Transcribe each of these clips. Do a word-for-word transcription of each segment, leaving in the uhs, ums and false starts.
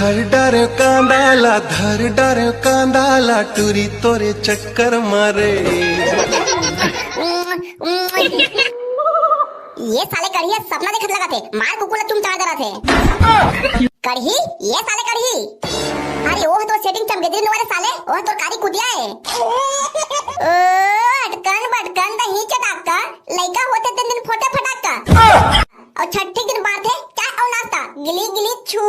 धर डारे कांदा ला, धर डारे कांदा ला, टूरी तोरे चक्कर मारे। ये साले कढ़ी सपना देखत लगत हे, मार कुकुर ला चुम चाड़ डरत हे। कढ़ी, ये साले कढ़ी। अरे ओह तो सेटिंग चमगेदरी नुआ रे साले, ओह तोर कारी कुतिया हे। ओ, अटकन बटकन दही चटाका, लइका होते तेन दिन फोटे फटाका। अउ छट्ठी दिन बात हे, चाय अउ नाश्ता, गिली गिली छू।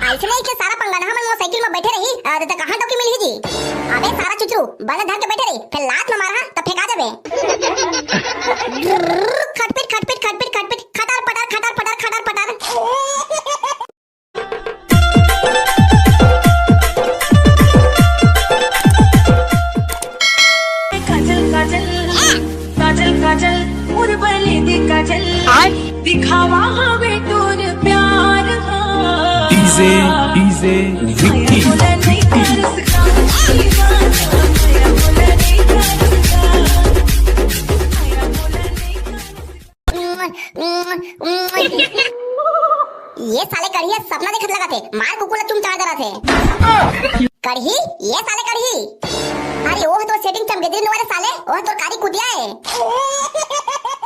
अइसने के सारा पंगनहा मन मोर साइकिल में बैठे रही, अ, त कहाँ डौकी मिलही जी? अबे सारा चुचरू, बने धर के बैठे रही, फिर लात में मारहा, त फेंका जाबे। खटपिट, खटपिट, खटपिट, खटपिट, खटर पटर, खटर पटर, खटर पटर। काजल काजल, काजल काजल, उर्बले दे काजल। आय। दिखावा हवे तोर प्यार मा। DJ, DJ, Vicky, Vicky. ये साले कढ़ी सपना देखत लगत हे, मार कुकुर ला चुम चाड़ डरत हे। कढ़ी, ये साले कढ़ी। अरे ओह तो सेटिंग चमगेदरी नुआ रे साले, ओह तोर कारी कुतिया हे।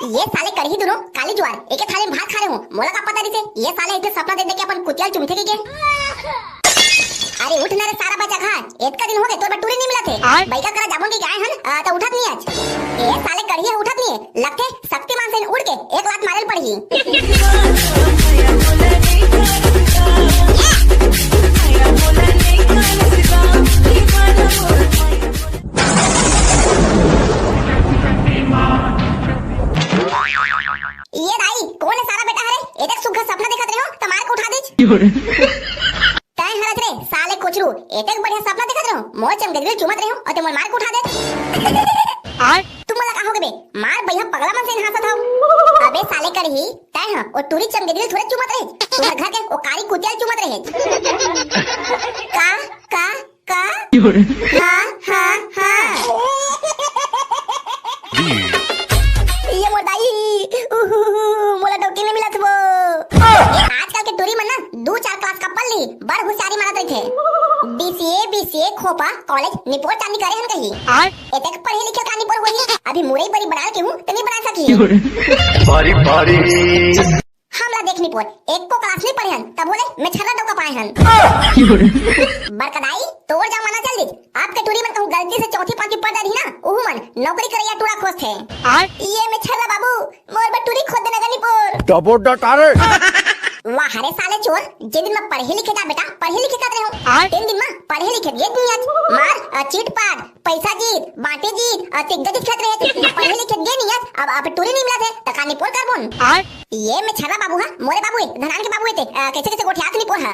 ये साले कढ़ी दुनो काली जुआर, एके थाली में भात खा रहे हूँ, मोला का पता रहिसे, ये साले इतने सपना देख देख के अपन कुतिया ल चुमथे के। अरे उठ ना रे सारा बच्चा खा, एतका दिन हो गए तोर बर टूरी नहीं मिलत हे। आय। बइगा करा जाबोन के आए हन, आ, त उठत नहीं आज। ए साले कढ़ी हे उठत नहीं हे, लगथे शक्तिमान से उड़ के एक लात मारे ल पड़ही। ये दाई, कोन हे सारा बेटा हरे? एतेक सुग्घर सपना देखत रहे हो, त मार के उठा देच। तैं हरच रे, साले कोचरू, एतेक बढ़िया सपना देखत रहे हो, मोर चमगेदरी चुमत रहे हो, अउ ते मोर मार के उठा देच। आय। तुम मोला का हो गे बे? मार बइहा पगला मन से हाँसत हव। अबे साले कढ़ी, तैं ह, ओ टूरी चमगेदरी थोड़े चुमत रहे, तुम्हर घर के ओ कारी कुतिया ल चुमत रहे। का, का, का? हाँ, हाँ, हाँ। ये मोर दाई, उहुहु, मोला डौकी नहीं मिलत वो। ये आजकल के टूरी मन ना दू चार क्लास का पढ़ ली, बड़ होशियारी मारत रहिथे। बीसीए, बीसीए, खोपा, कॉलेज, निपोर चांदी करे हन कही। आय। एतेक पढ़े लिखे का निपोर होही, अभी मुरई बरी बना के हूँ, त नहीं बना सकी। भारी, भारी। हमला देख निपोर, एको क्लास नहीं पढ़े हन, तब बोले मैं छर्रा डौका पाए हन। बड़का दाई, तोर जमाना चल दिस। अब के टूरी मन कहूँ गलती से चौथी पांचवी पढ़ डरही ना, उहू मन नौकरी करइया टूरा खोजथे। आय। ये मैं छर्रा बाबू, मोर बर टूरी खोज देना गा निपोर। डबो डटारे। वाह रे साले चोर, जे दिन में पढ़े लिखे जा बेटा, पढ़े लिखे जात रहे हो। आय। तेन दिन में पढ़े लिखे गे नहीं आज। मार, अ, चीट पाट, पैसा जीत, बांटे जीत, अ, तिग्गा जीत खेत रहे, पढ़े लिखे गे नहीं आज, अब, अब टूरी नहीं मिलत हे, त का निपोर करबोन। आय। ये मैं छर्रा बाबू हा, मोरे बाबू हे, धनान के बाबू हे ते, अ, कैसे कैसे गोठियात निपोर हा।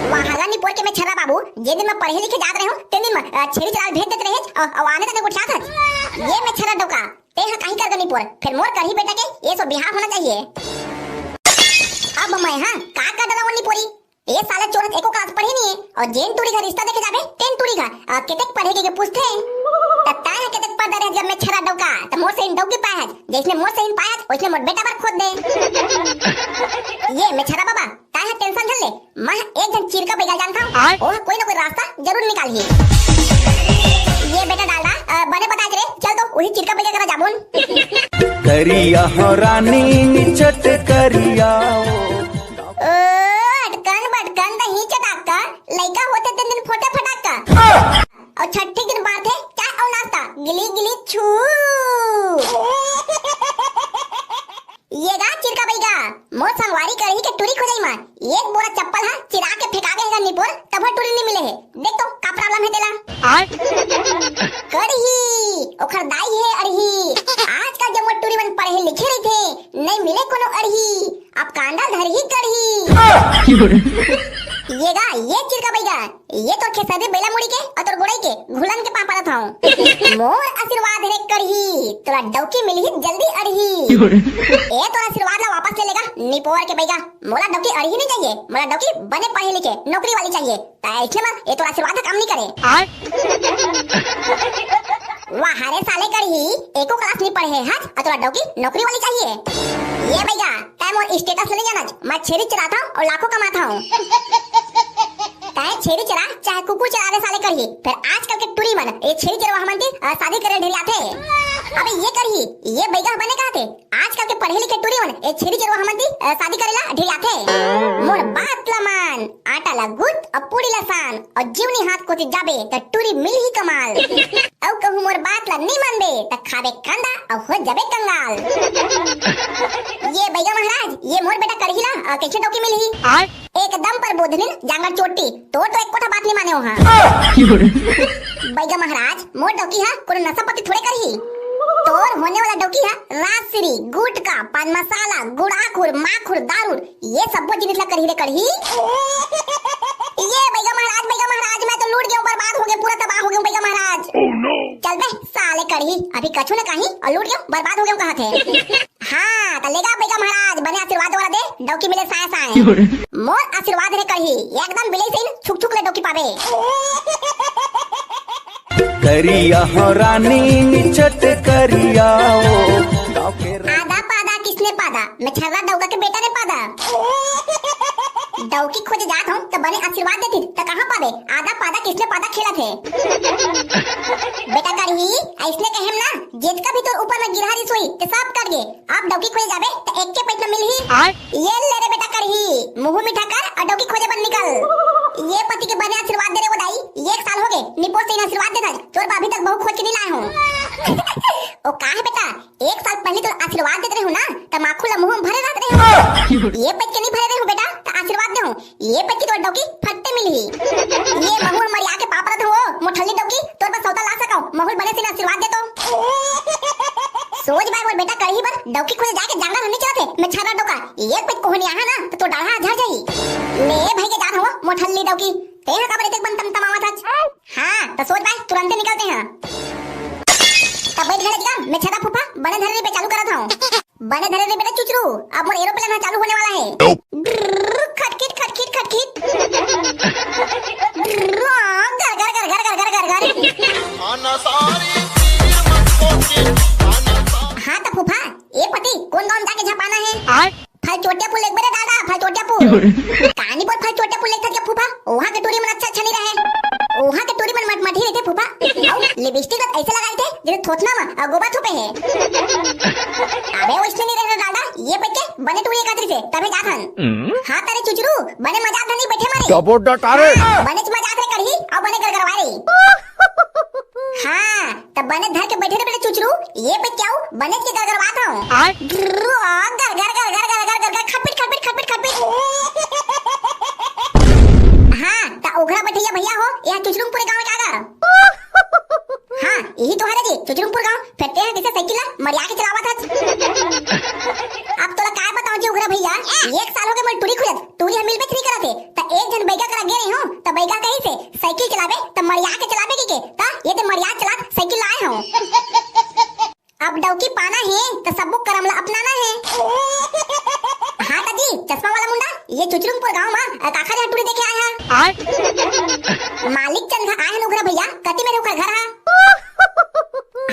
वहाँ ला निपोर के मैं छर्रा बाबू, जे दिन में पढ़े लिखे जात रहे हो, तेन दिन में, अ, छेरी चराल भेज देत रहे, अ, अ, आने तने गोठियात हा। ये मैं छर्रा डौका, ते हा काहीं कर गा निपोर, फिर मोर कढ़ी बेटा के, ये सो बिहाव होना चाहिए। अब मैं हा, का कर डरावन निपोरी? ये साला चोर एको क्लास पढ़े नहीं है, और जेन टूरी घर रिश्ता देखे जाबे, तेन टूरी घर, आ, केतेक पढ़े के, के पूछथे। त तैं ह केतेक पढ़ डरे जब मैं छर्रा डौका, त मोर से इन डौकी पाए हस, जैसने मोर से इन पाए हस, वैसने मोर बेटा बर खोज दे। ये मैं छर्रा बाबा, तैं ह टेंशन झन ले, मैं ह एक झन चिरका बैगा जानता हूँ, आय। ओह कोई ना कोई रास्ता जरूर निकालही। ये बेटा डालडा, अ, बने बता रे, चल तो वही चिरका बैगा करा जाबोन। करिया हो रानी निचट करिया। ओ, अटकन बटकन दही चटाका, लइका होते तेन दिन फोटे फटाका। अउ छट्ठी दिन बात हे, चाय अउ नाश्ता, गिली गिली छू। ये गा चिरका बैगा, मोर संगवारी कढ़ी के टूरी खोजई मा, एक बोरा चप्पल हा चिरा के फेंका गे हे गा निपोर, तब हा टूरी नी मिले हे। देख तो, का problem हे तेला? आय। कढ़ी, ओखर दाई हे अड़ही। आजकल जम्मो टूरी मन पढ़े लिखे रहिथे, नइ मिले कोनो अड़ही। अब कांदा धरही कढ़ी। ये गा, ये चिरका बैगा, ये तोर खेसरी बेला मुड़ी के अउ तोर गोड़ई के घुलन के पाँव परत हंव। मोर आशीर्वाद रे कढ़ी, तोला डौकी मिलही जल्दी अड़ही। ए तोर आशीर्वाद ला वापस ले लेगा, निपोर के बैगा। मोला डौकी अड़ही नहीं चाहिए, मोला डौकी बने पढ़े लिखे, नौकरी वाली चाहिए। त अइसने बर ए तोर आशीर्वाद ह काम नहीं करे। आय। वाह रे साले कढ़ी, एको क्लास नहीं पढ़े हस, अउ तोला डौकी नौकरी वाली चाहिए। ये बैगा, तैं अउ status ल नइ जानस, मैं छेरी चराथंव अउ लाखों कमाथंव। तैं छेरी चरा, चाहे कुकुर चरावे साले कढ़ही, फेर आजकल के टूरी मन ए छेरी चरवाहा मन ती, अ, शादी करे ढेरियाथे। अबे ये कढ़ही, ये बइगा ह बने कहथे, आजकल के पढ़े लिखे टूरी मन ए छेरी चरवाहा मन ती, अ, शादी करे ला ढेरियाथे। मोर बात ला मान, आटा ला गूंथ अउ पूड़ी ला सान, अउ जीवनी हाथ कोती जाबे त टूरी मिलही कमाल। अउ कहूँ मोर बात ला नी मानबे त खाबे कांदा अउ हो जाबे कंगाल। ये बइगा महाराज, ये मोर बेटा कढ़ही ला, अ, कइसे डौकी मिलही? आय? एकदम पर बोधनिन जांगर चोटी, तोर तो एको ठा बात नी माने होहा। बइगा महाराज, मोर डौकी हा कोनो नशा पत्ती थोड़े करही। तोर होने वाला डौकी हा राजश्री, गुटखा, पान मसाला, गुड़ाखुर, माखुर, दारू, ये सब्बो जिनिस ला करही रे कढ़ही। ये बइगा महाराज, बइगा महाराज, मैं तो लूट गेंव, बर्बाद हो गेंव, पूरा तबाह हो गेंव बइगा महाराज। चल बे साले कढ़ही, अभी कछु न कही अउ लूट गेंव, बर्बाद हो गेंव कहत हे। हाँ, त लेगा बइगा महाराज, बने आशीर्वाद वाला दे, डौकी मिले साय साय। मोर आशीर्वाद रे कढ़ही, एकदम बिलई सही छुक छुक ले डौकी पाबे। करिया हो रानी निचट करिया ओ, गाँव के रा- आदा पादा किसने पादा? मैं छर्रा डौका के बेटा ने पादा। डौकी खोजे जात हूँ त बने आशीर्वाद देती, त कहाँ पाबे? आदा पादा किसने पादा खेलत हे। बेटा कढ़ही, अइसने कहेम ना, जेतका भी तोर ऊपर में गिरहा रिस होही, ते सब कट गे। अब डौकी खोजे जाबे, त एक्के पइत में मिलही। आय? ये ले रे बेटा कढ़ही, मुँह मीठा कर अउ डौकी खोजे बर निकल। ये पति के बने आशीर्वाद दे रे वो दाई, एक साल हो गे, निपोर से आशीर्वाद देथस, तोर बर अभी तक बहू खोज के नी लाय हूँ। ओ का हे बेटा, एक साल पहली तोर आशीर्वाद देत रहे हूँ ना, त माखुर ला मुँह में भरे रहत रहे हूँ। ये पइत के नी भरे रहे हूँ बेटा, त आशीर्वाद दे हूँ। ये पइत के तोर डौकी फट्टे मिलही। ये महुर मरिया के पाप रत हो, मोठल्ली डौकी, तोर बर सौता ला सकव, महुर बने से आशीर्वाद दे तो। सोच बाय मोर बेटा कढ़ही बर डौकी खोजे जाके जांगर हन्नी चलत हे, मैं छर्रा डौका, ये पइत कोहनी आहा ना, त तोर डाढ़ा झर जाही। ले भाई के जात हवं, मोठल्ली डौकी, तें ह काबर एतेक बन तमतमावत हच? हाँ, त सोच बाय, तुरंते निकलते हैं। त बइठ घरे जगा, मैं छर्रा फूफा, बने धरे रहिबे, चालू करत हवं। बने धरे रहिबे रे चुचरू, अब मोर aeroplane ह चालू होने वाला हे। खटखिट, खटखिट, खटखिट। गर, गर, गर। आना सारी चीर मत कोची, आना सारी। हाँ त फूफा, ए पति, कोन गाँव म जाके झपाना हे? आय? फलचोटिया पुल देखबे रे दादा, फलचोटिया पुल। कहानी बोल फलचोटिया पुल देखत के फूफा, वहाँ के टूरी मन अच्छा अच्छा नहीं रहे। वहाँ के टूरी मन मटमटी रहिथे फूफा। अउ lipstick ल अइसे लगाथे, जैसे थोथना म, अ, गोबर थोपे हे। अबे वइसने नहीं रहे दादा, ये पइके बने टूरी एकत्रित हे, तभे जात हन। हाँ तारे चुचरू, बने मजा आत नहीं बइठे मारे। डबो डटारे। बने मजा आत रे कढ़ही, अउ बने गरगरवा रे। हाँ, त बने धर के बइठे रे बेटा चुचरू, ये पइके अउ बने के गरगरवात हूँ। आय। गर, गर, गर, गर, गर, गर, गर, गर, गर, खटपिट, खटपिट, खटपिट, खटपिट। हाँ, त उघरा बइठइया भइया हो, ये चुचरुमपुर गाँव के आगा। हाँ, यही तो हरे जी, चुचरुमपुर गाँव। फेर तें ह कइसे साइकिल ला मरिया के चलावत हस? अब तोला काय बतावं जी उघरा भइया, एक साल हो गे मोर टूरी खोजत, टूरी ह मिलबे नहीं करत हे। त एक झन बइगा करा गे रहे हूँ, त बइगा कहिस हे, साइकिल चलाबे, त मरिया के चलाबे कहिके, त ये ते मरिया चलात साइकिल लाय हूँ। अब डौकी पाना हे, त सब्बो करम ला अपनाना हे। हाँ त जी, चश्मा वाला मुंडा, ये चुचरुमपुर गाँव म, अ, काखर यहाँ टूरी देखे आय हा? आय? मालिक चंद ह आय हन उघरा भइया, कति मेर ओकर घर हा?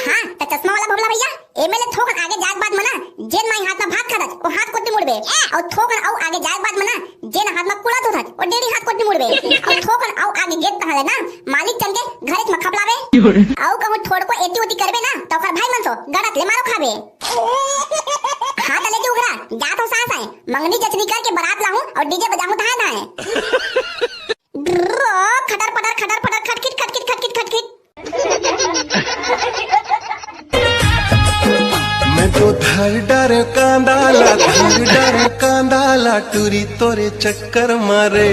हाँ, त चश्मा वाला भोभला भइया, एमे ले थोकन आगे जाए के बाद म ना, जेन माई हाथ म भात खाथस, ओ हाथ कोती मुड़बे। अउ थोकन अउ आगे जाए के बाद म ना, जेन हाथ म कुला धोथस, ओ डेढ़ी हाथ कोती मुड़बे। अउ थोकन अउ आगे गेत तहाँ ले ना, मालिक चंद के घरेच म खपलाबे। अउ कहूँ थोड़को एती ओती करबे ना, त ओकर भाई मन सो गड़त ले मारो खाबे। हाँ, त ले जी उघरा, जात हो सास आए, मंगनी जचनी करके बारात लाहूँ अउ DJ बजाहूँ धाए धाए। खटर पटर, खटर पटर, खटखिट, खटखिट, खटखिट, खटखिट। मैं तो धर डर कांदा ला, धर डर कांदा ला, टूरी तोरे चक्कर मारे।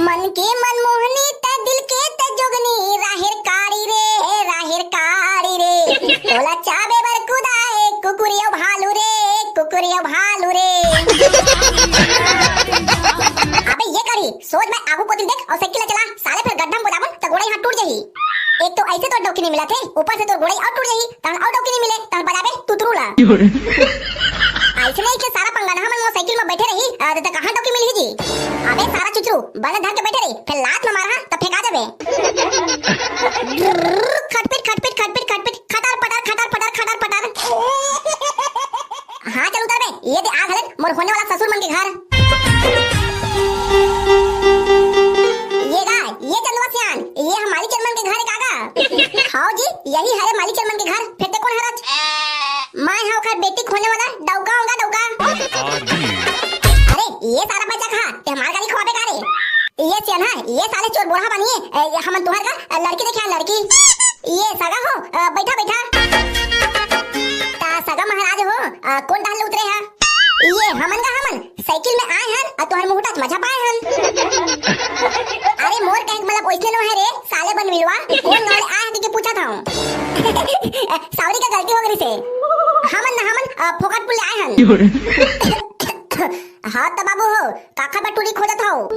मन के मनमोहनी त दिल के त जोगनी, राहेर काड़ी रे, राहेर काड़ी रे। तोला चाबे बर कुदाए कुकुरियो भालू रे, कुकुरियो भालू रे। अबे ये करी, सोच मैं आगू कोती देख अउ साइकिल ला चला, साले फेर गड्ढा म बजाबो त गोड़ई हाथ टूट जाही। एक तो अइसे तोर डौकी नहीं मिलत हे, ऊपर से तोर गोड़ई अउ टूट जाही, तहन अउ डौकी नहीं मिले, तहन बजाबे तुतरू ला। अइसे नहीं के सारा पंगना हमन मोर साइकिल म बइठे रही, अ, त, त कहाँ डौकी मिलही जी? अबे सारा चुचरू, बने धर के बइठे रही, फेर लात म मारहा, त फेंका जाबे। खटपिट, खटपिट, खटपिट, खटपिट, खटर पटर, खटर पटर, खटर पटर। ये दे आ घले मोर होने वाला ससुर मन के घर। ये गा, ये चंदवा सियान, ये हमारी चंदन के घर का गा? हाँ जी, यही हरे मालिक चंदन के घर। फेर ते कोन हरच? मैं हा ओकर बेटी होने वाला डौका होगा डौका। अरे ये सारा बच्चा खा, ते हमार गाली खवाबे का रे? ये सियान हा, ये साले चोर बोरहा बनिए, ए, हमन तुम्हार का लड़की देखे हा, लड़की। ये सगा हो, अ, बैठा बैठा। ता सगा महाराज हो, अ, कोन डहर ले उतरे हा? ये हमन का हमन साइकिल में आए हन, अ, तुहर मुहूटा मजा पाए हन। अरे मोर कहे के मतलब ओइसने नो है रे, साले बनविलवा, कोन गाँव ले आए हन के पूछत हूँ। सावरी का गलती हो गई से। हमन न हमन, अ, फोकट पुल ले आए हन। हाँ त बाबू हो, काखर बर टूरी खोजत हव?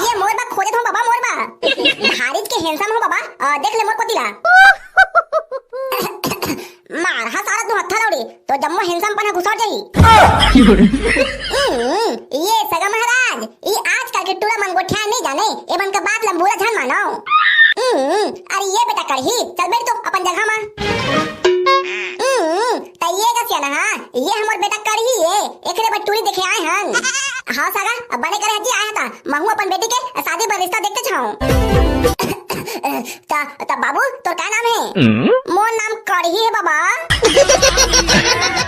ये मोर बा खोजत हव बाबा, मोर बा। भारी के handsome हो बाबा, अ, देख ले मोर कोती ला। मार हा सारा तू हत्था लौड़ी, तो जम्मो handsome पन हा घुसर जाही। हम्म, ये सगा महाराज, ये आजकल के टूरा मन गोठिया नहीं जाने, ए मन का बात लंबूरा झन मानो। हम्म, अरे ये बेटा कड़ही, चल बैठ तो अपन जगह मा। हम्म, त ये का सियाना हा, ये हमर बेटा कड़ही ये, एकरे बर टूरी देखे आए हन। हाँ सागा, अब बने करे हजी आया था, महू अपन बेटी के शादी बर रिश्ता देखते छाऊं। त, त बाबू, तोर का नाम है? मोर नाम कड़ही है बाबा।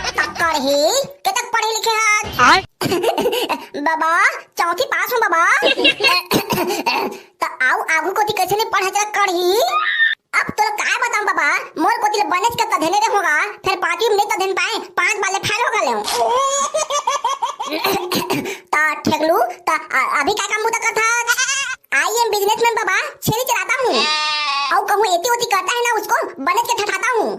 त कड़ही, के तक पढ़े लिखे है? बाबा, चौथी पास हूँ बाबा। त आऊ आगू कोती कैसे नहीं पढ़े चला कड़ही? अब तोला काय बताऊं बाबा, मोर कोती ले बनेच के तधेने रे होगा, फेर पांचवी में नहीं तधेन पाए, पांच बार ले फेल होगा ले। ता ठेगलू, ता अ-, अभी का काम बुता करथा? I am businessman बाबा, छेरी चराता हूँ। अउ कहूँ एती ओती करता है ना उसको, बनेच के ठठाता हूँ।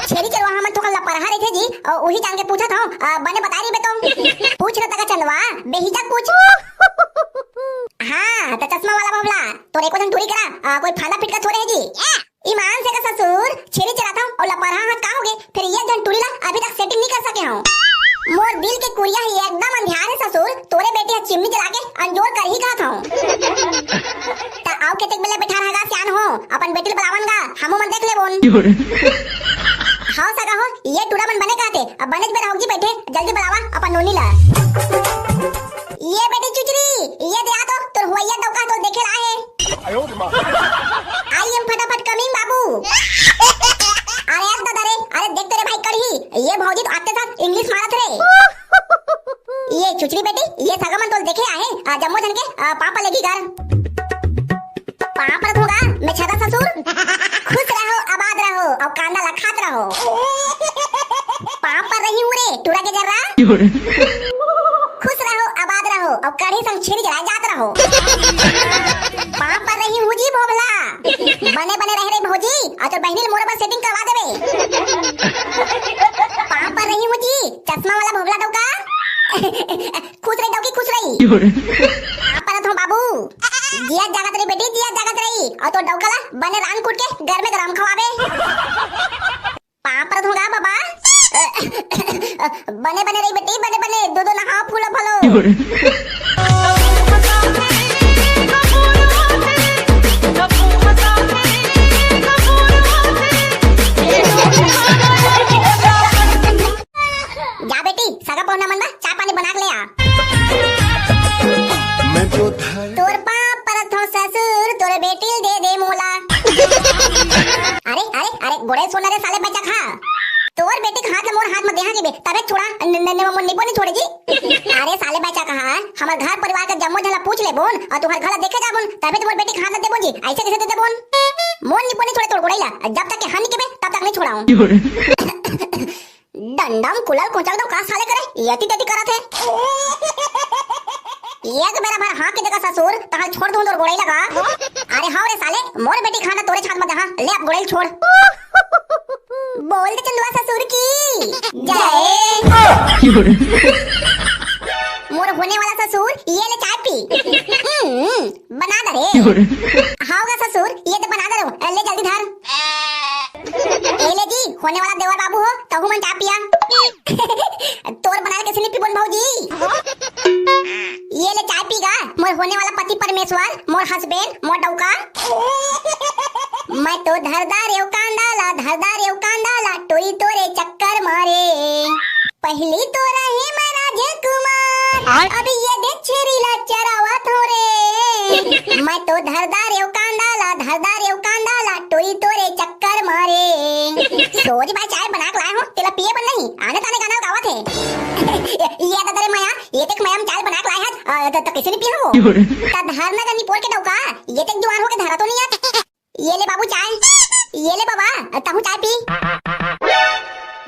छेरी चरवा हमन थोकन ला परहा रहिथे जी, अउ उही जान के पूछत हूँ, अ, बने बताई रहिबे तो। पूछ न तका चंदवा, बेहिचक पूछ। हाँ, त चश्मा वाला भोभला, तोर एको झन टूरी करा, आ, कोई फांदा फिटका थोड़े है जी। ईमान से का ससुर, छेरी चराथंव अउ लपरहा हाथ का होगे, फेर एक झन टूरी ला अभी तक setting नहीं कर सके हंव। मोर दिल के कुरिया ही एकदम अंधियार है ससुर, तोरे बेटी ह चिमनी जला के अंजोर करही कहत हंव। त आउ केतेक बेले बैठा रहगा सियान हो, अपन बेटी ल बलावन गा, हमू मन देख लेबोन। हव सगा हो, ये टूरा मन बने कहते, अब बनेच बेरा होगी बैठे, जल्दी बलावा अपन नोनी ला। ये बेटी चुचरी, ये दे आ तो, तोर हुवैया डौका तो देखे ला हे। I am फटाफट coming बाबू। अरे यार दादा रे, अरे देख तेरे भाई कड़ही, ये भौजी तो आते साथ English मारत रे। ये चुचरी बेटी, ये सगा मन तो देखे आहे, आ जम्मो झन के, आ, पापा लेगी घर। पाँव परत हों गा, मैं छदा ससुर। खुश रहो, आबाद रहो, अउ कांदा ला खात रहो। पाँव पर रही हूँ रे, टूरा के जर्रा। खुश रहो, आबाद रहो, अउ कढ़ी संग छेरी जलाए जात रहो। पाँव पर रही हूँ जी भोभला। बने बने रहे रे भौजी, अउ तोर बहिनी ल मोर बर setting करवा देबे। पाँव पर रही हूँ जी, चश्मा वाला भोभला डौका। खुश रही डौकी, खुश रही। पाँव परत हों बाबू। जिया जागत रही बेटी, जिया जागत रही। अउ तोर डौका ला बने रांध कूट के गरमे गरम खवाबे। पाँव परत हों गा बाबा। बने बने रही बेटी, बने बने। दो दो नहाव फूलो फलो। जा बेटी, सगा पहुना मन बर चाय पानी बना के ले आ। मैं तो धर- तोर पाँव परत हों ससुर, तोर बेटी ल दे दे मोला। अरे, अरे, अरे, गोड़े सोना रे साले बच्चा खा। तोर बेटी के हाथ ल मोर हाथ म देहा जीबे, तभे छोड़ा, न-, न-, न-, मोर निपो नहीं छोड़े जी। अरे साले बच्चा कहा, हमर घर परिवार के जम्मो झन ला पूछ लेबोन, अउ तुहर घर ला देखे जाबोन, तभे तो मोर बेटी के हाथ ल देबोन जी, ऐसे कैसे दे देबोन? मोर निपो नहीं छोड़े तोर गोड़े ला, जब तक के हम नहीं केबे, तब तक नहीं छोड़ाऊं। डंडम कुलर कोचक दो का साले करे, यति तति करत हे। एक बेरा भर हाँ के देखा ससुर, तहां छोड़ दूं तोर गोड़े लगा। अरे हाँ रे साले, मोर बेटी के हाथ ल तोरे हाथ म देहा, ले अब गोड़े छोड़। बोल दे चंदवा ससुर की जय। मोर होने वाला ससुर, ये ले चाय पी। हम्म, बना दे रे। हाव गा ससुर, ये तो बना दे रे, ले जल्दी धर। ए ले जी, होने वाला देवर बाबू हो, तहू मन चाय पिया। तोर बनाए कैसे नहीं पीबोन भौजी? ये ले चाय पी गा, मोर होने वाला पति परमेश्वर, मोर husband, मोर डौका। मैं तो धरदा रेव कांदा ला, धरदा रेव कांदा ला, टोई तोरे चक्कर म अरे, पहिली तो रहे मैं राजकुमार, आय। अब ये देख छेरी ला चरावत हो रे। मैं तो धरदा रेव कांदा ला, धरदा रेव कांदा ला, टोई तोरे चक्कर मारे। सोच भाई, चाय बना के लाए हो, तेला पिए बर नहीं, आने ताने गाना गावत हे। ये तो तेरे मया, ये तक मैं हम चाय बना के लाए हस, अ, त, त कैसे नहीं पिया हो? त धरना जनी पोर के डौका, ये तक जुआन हो के धरा तो नहीं आत। ये ले बाबू चाय, ये ले बाबा, तहू चाय पी।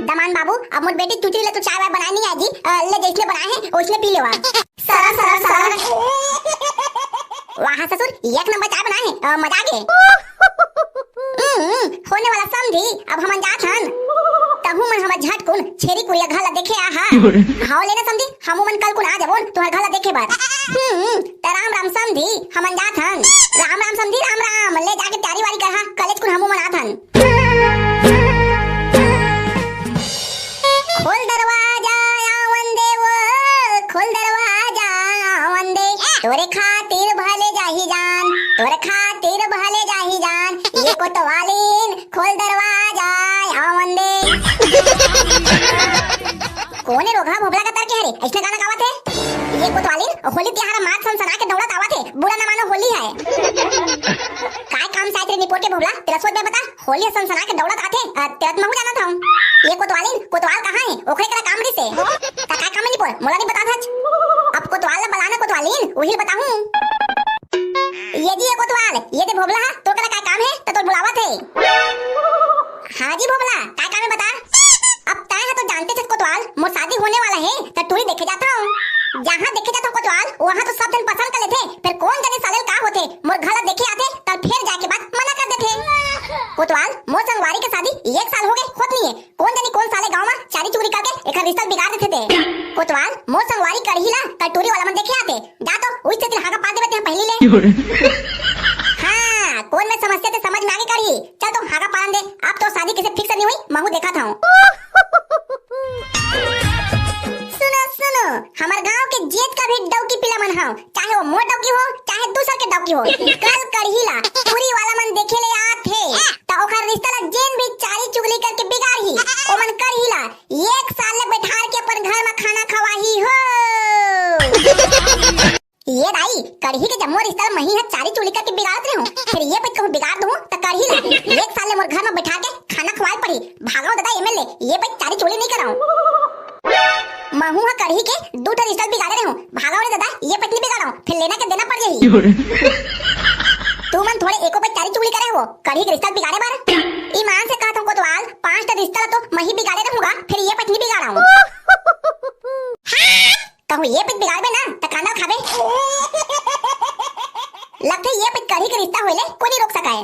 दमान बाबू, अब मोर बेटी चुचरी ले तो चाय वाय बनाए नहीं आजी, अ, ले जैसने बनाए हे, ओइसने पी लेवा। सरा, सरा, सरा। वाह ससुर, एक नंबर चाय बनाए हे, अ, मजा आ गे। हम्म, होने वाला समधी, अब हमन जात हन। तहू मन हमर झटकुन छेरी कुरिया घर ला देखे आ हा। हाव लेना समधी, हमू मन कल कुन आ जाबोन तुहर घर ला देखे बर। हम्म, त राम राम समधी, हमन जात हन। राम राम समधी, राम राम। ले जाके तैयारी वारी कर हा, कलेज कुन हमू मन आत हन। खोल दरवाजा, आवन दे वो, खोल दरवाजा, आवन दे। तोरे खातिर भले जाही जान, तोरे खातिर भले जाही जान। ये कोतवालीन, खोल दरवाजा, आवन दे। कोने रोगहा भोभला का तरके हरे, ऐसने गाना गावत हे? ये कोतवालीन होली तिहार मात सनसना के दौड़त आवत हे, बुरा न मानो होली हे। काय काम साइत रे निपोर के भोभला, तेला सोच बे बता, होली सनसना के दौड़त आथे, अ, तेला त महू जानत हूँ। ये कोतवालीन, कोतवाल कहाँ हे? ओखरे करा काम रिसे। त काय काम हे निपोर, मोला नहीं बता सच। अब कोतवाल ला बलाना कोतवालीन, उही बताहूँ। ये जी, ये कोतवाल, ये दे भोभला हा, तोर करा काय काम हे, त तोर बुलावत हे। हाँ जी भोभला, काय काम हे बता? अब तैं हा तो जानते छस कोतवाल, मोर शादी होने वाला हे, त टूरी देखे जात हूँ। जहाँ देखे जात हूँ कोतवाल, वहाँ तो सब जन पसंद कर लेथे, फिर कोन जने साले का होथे, मोर घर ला देखे आथे, त फिर जाके बात मना कर देथे। कोतवाल, मोर संगवारी के शादी एक साल हो गए, होत नहीं हे, कोन जनी कोन साले गांव म चारी चुगरी करके एकर रिश्ता बिगाड़ देथे ते। कोतवाल, मोर संगवारी कड़ही ला त टूरी वाला मन देखे आथे। जा तो, उइच तेती हागा पार देबे तेहा पहिली ले। हाँ, कोन में समस्या ते समझ में आगे कड़ही। चल तो हागा पारन दे, अब तो शादी किसे fix नहीं हुई, महू देखा था। सुनो, सुनो, हमर गांव के जेत का भी डौकी पीला मन हाव, चाहे वो मोर डौकी हो, चाहे दूसर के डौकी हो, कल कड़ही ला टूरी वाला मन देखे ले आत हे, त ओखर रिश्ता ला जेन भी चारी चुगली करके बिगाड़ही, ओमन कड़ही ला एक साल ले बैठार के अपन घर म खाना खवाही हो। ये दाई, कड़ही के जम्मो रिश्ता ल मही ह चारी चुगली करके बिगाड़त रेहूं, फिर ये पइत कहूं बिगाड़ दूं त कड़ही ला एक साल ले मोर घर म बैठा के खाना खवाए पड़ी। भागव दादा एमे ले, ये पइत चारी चुगली नहीं करव। महू ह कड़ही के दू ठन रिश्ता बिगाड़े रेहूं, भागव रे दादा, ये पइत नहीं बिगाड़व, फिर लेना के देना पड़ जाही। तू मन थोड़े एको पइत चारी चुगली करे हो, कड़ही के रिश्ता बिगाड़े बर। ईमान से कहत हूं कोतवाल, पांच ठन रिश्ता ला तो मही बिगाड़े रहूंगा, फिर ये पइत नहीं बिगाड़व। कहूं ये पइत बिगाड़बे ना, त कांदा खाबे। लगथे ये पइत कढ़ी के रिश्ता होए ले कोई नहीं रोक सकाय।